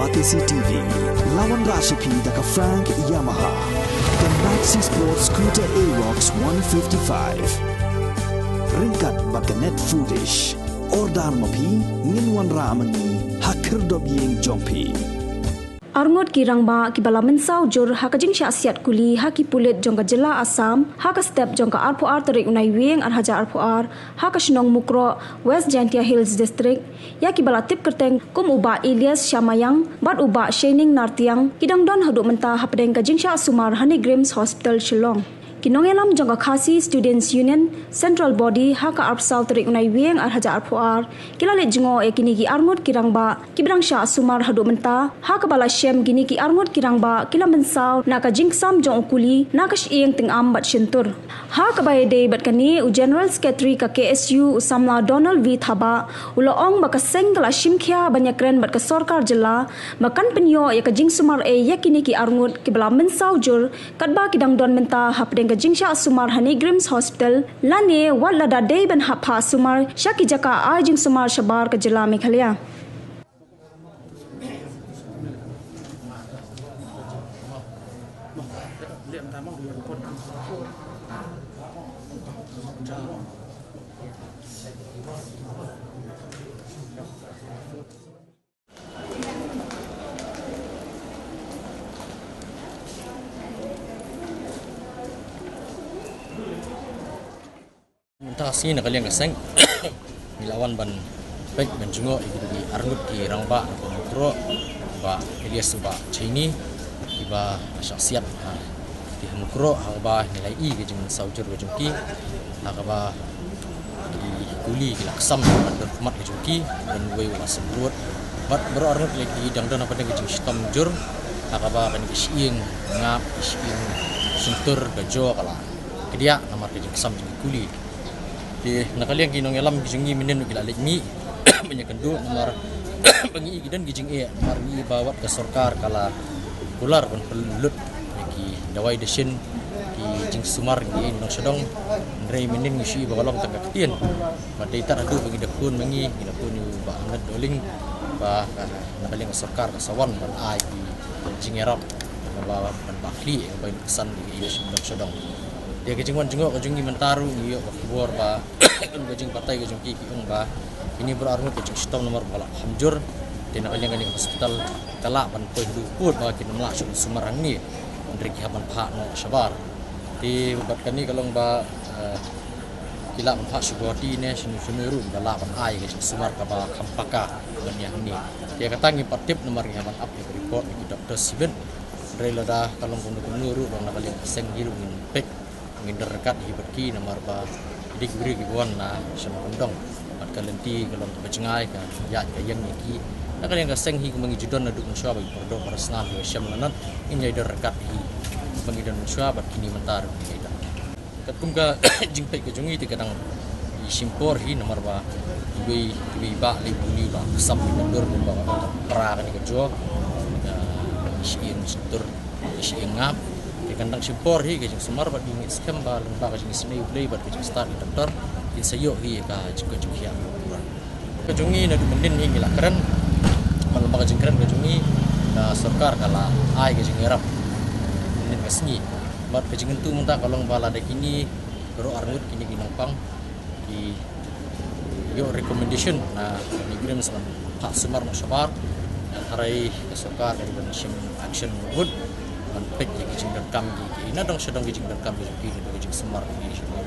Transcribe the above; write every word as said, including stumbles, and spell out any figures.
Batesi T V, la wanrah sha phi da ka Frank Yamaha, ka Maxi Sport Scooter Aerox one fifty-five. Ryngkat bad ka Net Foodish. Order ma phi, ngin wanrah ma ngi ha khyrdop ïing jong phi. Arngut ki rangbah kiba la mynsaw jur ha ka jingshah siat kuli ha ki pulit jong ka jylla Assam ha ka step jong ka arphew ar tarik u Naiwieng ar hajar arphew ar ha ka shnong Mukroh, West Jaintia Hills District, ïa kiba la tip kyrteng kum u Bah Elias Shamayang bad u Bah Shining Nartiang, ki dang don haduh mynta hapdeng ka jingshah sumar ha NEIGRIHMS Hospital Shillong. Ki nongïalam jong ka Khasi Students Union Central Body ha ka arphew saw tarik u Naiwieng ar hajar arphew ar, ki la leit jngoh ïa kine ki arngut ki rangbah kiba dang shah sumar haduh mynta, ha kaba la shem kine ki arngut ki rangbah ki la mynsaw na ka jingksam jong u kuli na ka shyieng tyngam bad shyntur. Ha kaba ïadei bad kane, u General Secretary ka K S U, u samla Donald V Thabah, u la ong ba ka seng ka la shim khia ban ïakren bad ka sorkar jylla ba kan pynïoh ïa ka jingsumar ei ïa kine ki arngut kiba la mynsaw jur, katba ki dang don mynta hapdeng ka jingshah sumar ha NEIGRIHMS Hospital, lane wat lada dei ban hap phah sumar sha ki jaka ai jingsumar shabar ka jylla Meghalaya. Mynta ka sngi na ka liang ka seng, ngi la wan ban peit ban jngoh ïa ki arngut ki rangbah na ka Mukroh, Bah Elias, Bah Shaini, kiba shah siat ha ki ha Mukroh, ha kaba ngi la ïohi ka jingmynsaw jur ka jong ki, ha kaba ki kuli ki la ksam ban don khmat ka jong ki, don uwei u la symprot. Bad baroh arngut lei ki dang don hapdeng ka jingshitom jur, ha kaba kane ka shyieng ngap, ka shyieng shyntur, ka jaw ka la kdiah namar ka jingksam jong ki kuli. Te na ka liang ki nongïalam ki jong ngi mynnin ki la leit mih ban ïakynduh namar ba ngi i ki don ki jingeh, namar ngi i ba wat ka sorkar ka la kular ban pynlut ïa ki dawai dashin, ki jingsumar ngi i nongshong shnong. Hynrei mynnin ngi shu i ba ka long tang ka ktien. Bad dei tad haduh ba ngi da khun ma ngi, ngi da khun ïa u Bah Ahmed Doling, ba, ah, na ka liang ka sorkar ka sa wan ban ai ki jingïarap, ba ban ba khlieh ïa ka bai nuksan ïa ki nongshong shnong. Te ka jingwan jngoh ka jong ngi mynta ruh ngi ïoh ka khubor ba ka jingbatai ka jong ki, ki ong ba kine baroh arngut ka jingshitom namar ba la kham jur. Te na ka liang kane ka hospital ka lah ban poi haduh kut ba kin ym lah shuh sumar hangne, hynrei ki hap ban phah noh shabar. Te bad kane ka long ba, eh, ki lah ban phah sha Guwahati ne shano shano ruh ba lah ban ai ka jingsumar kaba kham paka ban ïa hangne. Te kata ngim pat tip namar ngi hap ban ap ïa ka report na ki doktor shibit. Hynrei lada ka long kumno kumno ruh, long na ka liang ka seng hi ruh ngin peit, ngin don ryngkat hi bad ki namar ba ki dei ki briew kiba wan na shnong kyndong. Bad ka lynti ka long kaba jngai, ka ïaid ka ïeng ïa ki. Na ka liang ka seng hi kumba ngi ju don naduh mynshuwa ba ki paralok parasnam kiba shem lanot, ngin ïai don ryngkat hi kumba ngi don mynshuwa bad kine mynta ruh ngin ïai don. Katkum ka jingpeit ka jong ngi te ka dang i shim por hi namar ba iwei, iwei i bah lei bun i bah ksam i dur ba ka pra kane ka jaw. Ka shyieng shyntur, ka shyieng ngap. Te kan dang shim por hi ka jingsumar bad ngi ngeit skhem ba lyngba ka jingisynei U Blei bad ka jingstad ki doktor kin sa ïoh hi ka jingkoit jingkhiah pura. Ka jong ngi naduh mynnin hi ngi la kren. Bad lyngba ka jingkren ka jong ngi, ka sorkar ka la ai ka jingïarap mynnin ka sngi. Bad ka jingkyntu mynta ka long ba lada kine baroh arngut kine ki nongpang ki ïoh recommendation na NEIGRIHMS ban phah sumar noh shabar, hynrei ka sorkar ka dei ban shim action mut ban peit ïa ki jingdonkam ki, ki na dong sha dong ki jingdonkam ki jong ki, ki jingsumar ki shabar.